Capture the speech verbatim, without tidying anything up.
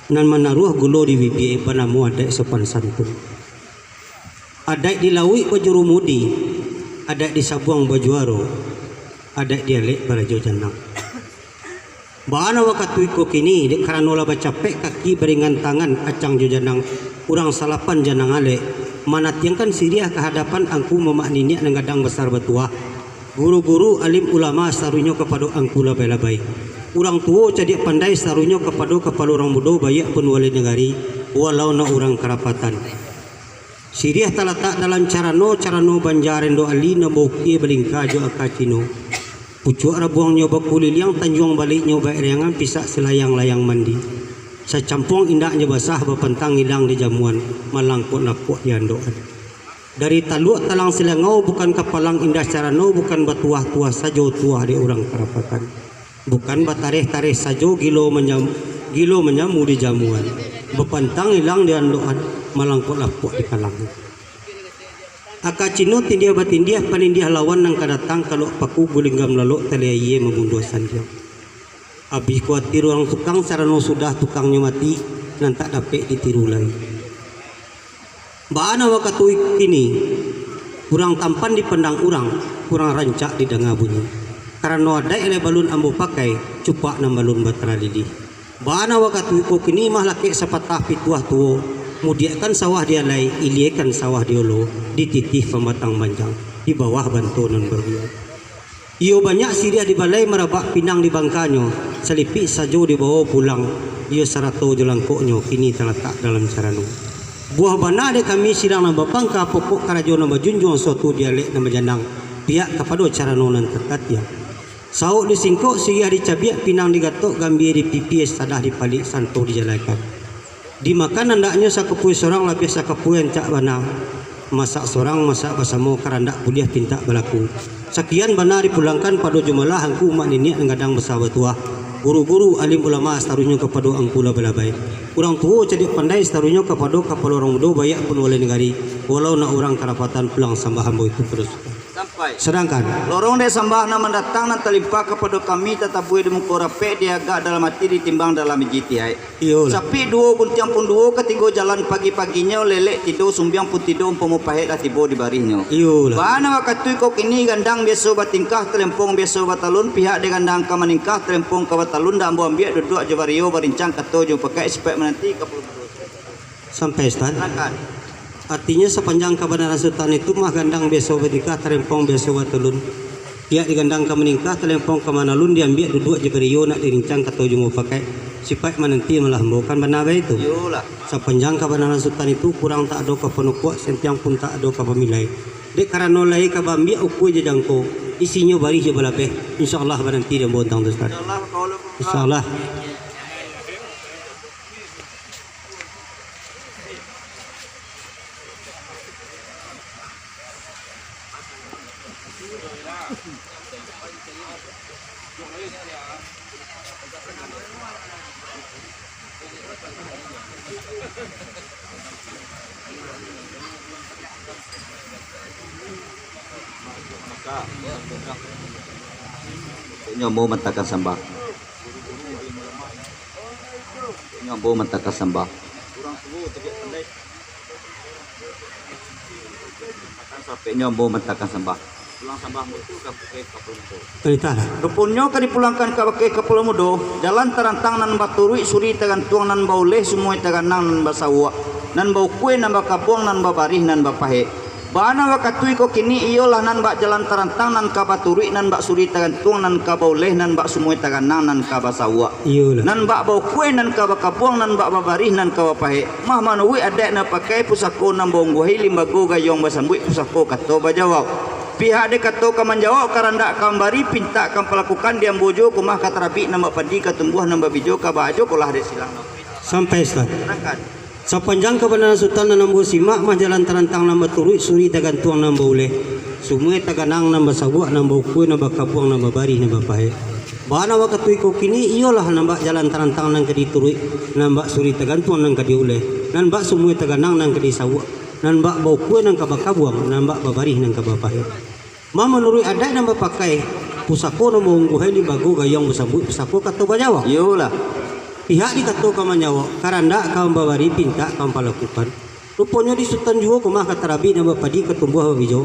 nan manaruah gulo di bibia, banamo adaik sopan santun. Adaik di lauik bajurumudi, adaik di sabuang bajuaro, adaik di alek barajo janang. Baa nan wakatu iko kini, dek karano lah bacapek kaki baringan tangan acang jo janang, urang salapan janang alek, manatiangkan siriah ka hadapan angku mamak niniak nan gadang basa batuah, guru-guru alim ulama saruihnyo kapado angku labai-labai, urang tuo cadiak pandai saruihnyo kapado kapalo urang mudo baiak pun wali nagari, walau nak urang karapatan. Siriah talatak dalam carano, carano banja rendo ali nan baukia balingka jo aka cino. Pucuak rabuangnyo bakuliliang, tanjuang baliknyo bairiangan, pisak silayang-layang mandi. Sacampuang indaknyo basah, bapantang ilang di jamuan, malangkok-langkok di andokan. Dari taluak talang silangau, bukan kapalang indah carano, bukan batuah-tuah sajo tuah dek urang karapatan. Bukan batareh-tareh sajo gilo manyam-, gilo manyamu di jamuan, bapantang ilang di andokan, malangkok-langkok di kalangan. Aka cino tindiah batindiah, panindiah lawan nan ka datang, kalok paku gulinggam lalok, tali aia mamunduah sandiang. Abih kuatir urang tukang, carano sudah tukangnyo mati, nan tak dapek ditiru lai. Baa nan wakatu kini, urang tampan dipandang urang, urang rancak didanga bunyi. Karano adaik lai balun ambo pakai, cupak nan balun bataralilih. Baa nan wakatu iko kini, mah lakek sapatah pituah tuo, mudiakkan sawah di alai, iliekan sawah di olo, di titih pamatang banjang, di bawah banto nan baruyo. Iyo banyak siriah di balai, marabak pinang di bangkanyo, salipik sajo dibawo pulang, iyo sarato jo langkoknyo, kini talatak dalam carano. Buah bana dek kami silang nan bapangka, pokok karajo nan bajunjuang, suatu dialek nan bajanang, pihak kapado carano nan takatiang. Sauk disingkok, siriah dicabiak, pinang digatok, gambia dipipia, sadah dipalik, santo dijalaikan. Dimakan andaknyo sakapua sorang, labiah sakapua rancak bana. Masak sorang, masak basamo, karandak buliah pintak balaku. Sakian bana dipulangkan pado jumalah angku mak niniak nan gadang basa batuah, guru-guru, alim ulama, saruihnyo kapado angku labai-labai, urang tuo cadiak pandai, saruihnyo kapado kapalo urang mudo, baiak pun wali nagari, walau nak urang karapatan, pulang sambah ambo itu pado Sutan. Sampai. Sadangkan lorong dek sambah nan mandatang, nan talimpah kapado kami, tatabua di muko rapek, diagak dalam ati, ditimbang dalam ijtihad. Iyolah. Sapik duo, guntiang pun duo, katigo jalan pagi-paginyo, lelek tido, sumbiang pun tido, umpamo pahek lah tibo di barihnyo. Iyolah. Baa nan wakatu iko kini, gandang biaso batingkah, talempong biaso batalun, pihak di gandang ka maningkah, talempong ka batalun, ndak ambo ambiak duduak jo bario, barincang kato jo mupakaik, sipaik mananti ka Sampai, Sutan. Silakan. Artinyo, sapanjang kabanaran Sutan itu mah, gandang biaso batingkah, talempong biaso batalun. Pihak di gandang ka maningkah, talempong ka manalun, diambiak duduak jo bario, nak dirincang kato jo mupakaik, sipaik mananti malah ambo, kan bana baitu? Iyolah. Sapanjang kabanaran Sutan itu, kurang tak ado ka panukuak, santiang pun tak ado ka pamilai. Dek karano lai ka baambiak ukua jo jangko, isinyo barih jo balabeh, insyaallah mananti di ambo tantang tu, Sutan. Insyaallah, kaul. Insyaallah. Nyo ambo mantakan sambah. Nyo ambo mantakan sambah. Sapeknyo ambo mantakan sambah. Pulang sambah mutu ka bakeh kapalo mudo. Perintahlah. Rupunnyo ka dipulangkan ka bakeh kapalo mudo, jalan tarantang nan baturuik, suri tagantuang nan bauleh, sumua taganang nan basawuak, nan baukua, nan bakabuang, nan babarih, nan bapahek. Baa nan wakatu iko kini, iyolah nan bak jalan tarantang nan ka baturuik, nan bak suri tagantuang nan ka bauleh, nan bak sumua taganang nan ka basawuak. Iyolah. Nan bak baukua nan ka bakabuang, nan bak babarih nan ka bapahek. Mah manuruik adaik nan pakai, pusako nan baungguahi, limbago gayuang basambuik, pusako kato bajawauk. Pihak dek kato ka manjawauk, karandak ka mambari, pintak ka mampalakukan, di ambo juo ko mah ka tarabik, nan bak padi ka tumbuah, nan bak bijo ka baajo, ko lah dek silang. Sampai, Sutan. Silakan. Sapanjang kabanaran Sutan nan ambo simak, mah jalan tarantang nan baturuik, suri tagantuang nan bauleh, sumua taganang nan basawuak, nan baukua, nan bakabuang, nan babarih, nan bapahek. Baa nan wakatu iko kini, iyolah nan bak jalan tarantang nan ka dituruik, nan bak suri tagantuang nan ka diuleh, nan bak sumua taganang nan ka disawuak, nan bak baukua nan ka bakabuang, nan bak babarih nan ka bapahek. Mah manuruik adaik nan bapakai, pusako nan baungguahi, limbago gayuang basambuik, pusako kato bajawauk. Iyolah. Pihak dikato ka manjawab, karandak ka mambari, pintak ka mampalakukan. Ruponyo di Sutan juo ko mah ka tarabik nan bapadi, ka tumbuah babijo.